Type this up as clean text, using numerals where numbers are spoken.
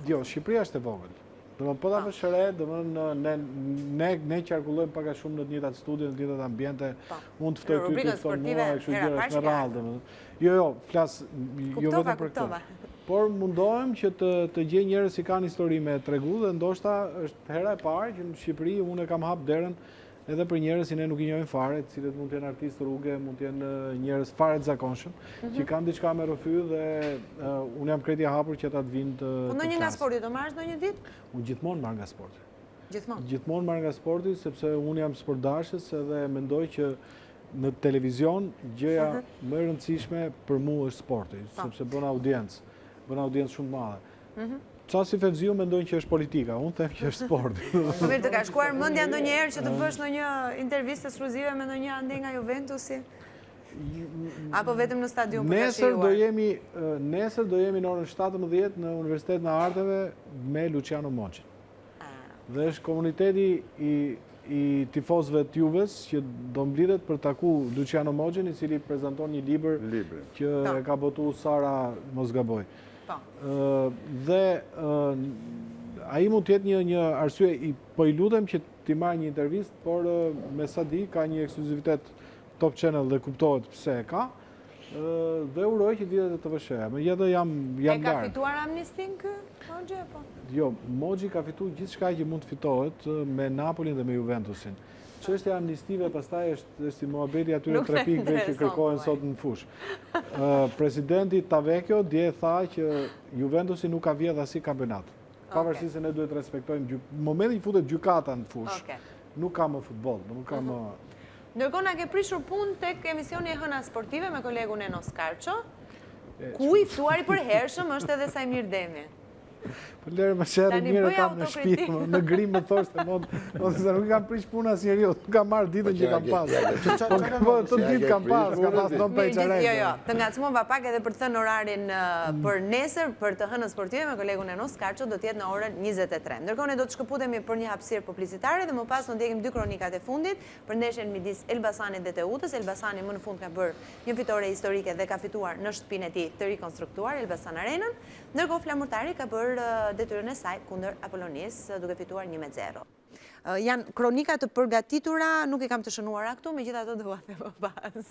Jo, Shqipëria është e vogël. Domethënë po ta vësh re, domethënë ne ne ne qarkullojmë pak a shumë në të njëjtat studio, në të njëjtat ambiente. Po. Unë të ftoj ty, ti fton mua, kështu gjëra me radhë, domethënë. Jo, jo, flas jo vetëm për këtë. Por mundohem që të të gjej njerëz që kanë histori me tregu dhe ndoshta është hera e parë që në Shqipëri unë e kam hap derën edhe për njerëz që ne nuk i njohim fare, të cilët mund të jenë artistë rruge, mund të jenë njerëz fare të zakonshëm, mhm. që kanë diçka me rrëfy dhe uh, unë jam krejt i hapur që ata të vinë të Po ndonjë nga sporti do marrësh ndonjë ditë? Unë gjithmonë marr nga sporti. Gjithmonë. Gjithmonë marr nga sporti sepse unë jam sportdashës edhe mendoj që në televizion gjëja mhm. më e rëndësishme për mua është sporti, po. sepse bën audiencë, bën audiencë shumë të madhe. Mhm. Ca si Fevziu mendojnë që është politika, unë them që është sporti. Po mirë, të ka shkuar mendja ndonjëherë që të bësh ndonjë intervistë ekskluzive me ndonjë andej nga Juventusi? Apo vetëm në stadium për të shijuar? Nesër do jemi, nesër do jemi në orën 17 në Universitetin e Arteve me Luciano Moxhin. Ah. Dhe është komuniteti i i tifozëve të Juves që do mblidhet për taku Luciano Moxhin, i cili prezanton një libër që e ka botu Sara mos gaboj. Po. Dhe ai mund të jetë një një arsye i po i lutem që t'i marr një intervistë, por me sa di ka një ekskluzivitet Top Channel dhe kuptohet pse e ka. Dhe uroj që të vijë te TVSH-ja. Megjithatë jam jam larg. E ka fituar amnistinë ky Moxhi apo? Jo, Moxhi ka fituar gjithçka që mund të fitohet me Napolin dhe me Juventusin. Çështja e amnistive pastaj është është si muhabeti i atyre tre pikëve që kërkohen sot në fushë. Presidenti Tavecchio dje tha që Juventusi nuk ka vjedh asnjë kampionat. Pavarësisht se ne duhet të respektojmë momentin që futet gjykata në fushë. Nuk ka më futboll, nuk ka më mhm. Ndërkohë na ke prishur punë tek emisioni E Hëna Sportive me kolegun Eno Skarço, ku i ftuar i përhershëm është edhe Saimir Demi. Po lëre më sherrin mirë e kam në shtëpi, në grim më thoshte mot, ose se nuk i kam prish punë asnjeriu, nuk kam marrë ditën po që kam pas. Po, po të ditë kam pas, kam pas non pa i çare. Jo, jo, të ngacmova pak edhe për të thënë orarin për nesër, për të hënën sportive me kolegun Eno Skarço do të jetë në orën 23. Ndërkohë ne do të shkëputemi për një hapësirë publicitare dhe më pas do ndjekim dy kronikat e fundit për ndeshjen midis Elbasanit dhe Teutës. Elbasani më në fund ka bërë një fitore historike dhe ka fituar në shtëpinë e tij të rikonstruktuar Elbasan Arenën. Ndërkohë Flamurtari ka bërë detyrën e saj kundër Apolonisë duke fituar 1-0. Janë kronika të përgatitura, nuk i kam të shënuara këtu, megjithatë do ua them më pas.